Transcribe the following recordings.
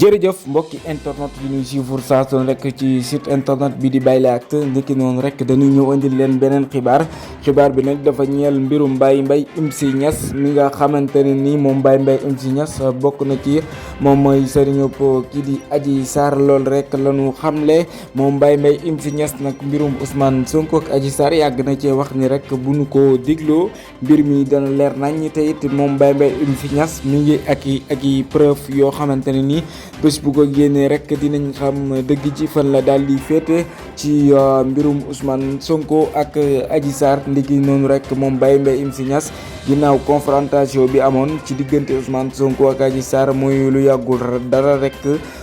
jërëjëf mbokki internet yi ñuy suivre saa su rek ci site internet bi di Baylactu ndiki noonu rek dañuy ñëw andil leen beneen xibaar bi nag dafa ñeel mbirum Baye Mbaye MC Niass mi nga xamante ne nii moom Baye Mbaye MC Niass bokk na ci moom mooy sëriñu kii di Adji Sarr lool rek lañu xamle moom Baye Mbaye MC Niass nag mbirum Ousmane Sonko ak Adji Sarr yàgg na cee wax ni rek bu ñu ko digloo mbir mi dana leer nañ te it moom Baye Mbaye MC Niass mi ngi ak i preuve yoo xamante ne nii bés bu ko génnee rek dinañ xam dëgg ci fan la daal di féete ci mbirum Ousmane Sonko ak Adji Sarr ndiki noonu rek moom Baye Mbaye MC Niass ginnaaw confrontation bi amoon ci diggante Ousmane Sonko ak Adji Sarr mooy lu yàggul dara rek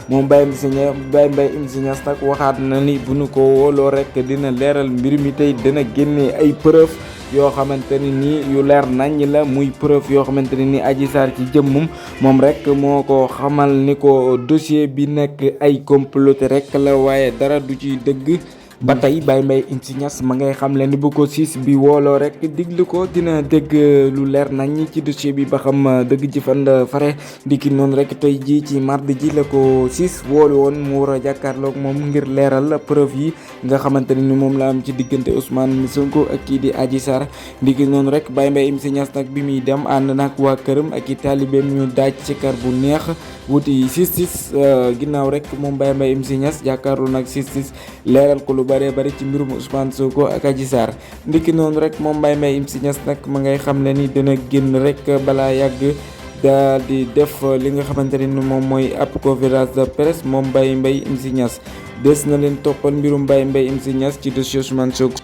moom Baye Mbaye MC Niass nag waxaat na ni bu nu ko wooloo rek dina leeral mbir mi tey dina génnee ay preuve yoo xamante ni nii yu leer nañ la muy preuve yoo xamante ni Adji Sarr ci jëmmum moom rek moo ko xamal ni ko dossier bi nekk ay comploté rek la waaye dara du ci dëgg. ba tey Baye Mbaye MC Niass ma ngay xam le ni bu ko siis bi wooloo rek diglu ko dina dégg lu leer nañ ci dossier bi ba xam dëgg ci fan la fare ndiki noonu rek tey ji ci mardi ji la ko siis woolu woon mu war a jàkkaarloog moom ngir leeral preuve yi nga xamante ni moom la am ci diggante Ousmane Sonko ak kii di Adji Sarr ndiki noonu rek Baye Mbaye MC Niass nag bi muy dem ànd nag waa këram ak i taalibeem ñu daaj ci kar bu neex wuti justice ginnaaw rek moom Baye Mbaye MC Niass jàkkaarloo nag justice leeral ko lu bari ci mbirum Ousmane Sonko ak Adji Sarr ndiki noonu rek moom Baye Mbaye MC Niass nag ma ngay xam le ni dina génn rek balaa yàgg daal di def li nga xamante ne ni moom mooy ab conférence de presse moom Baye Mbaye MC Niass des na leen toppal mbirum Baye Mbaye MC Niass ci dossier Ousmane Sonko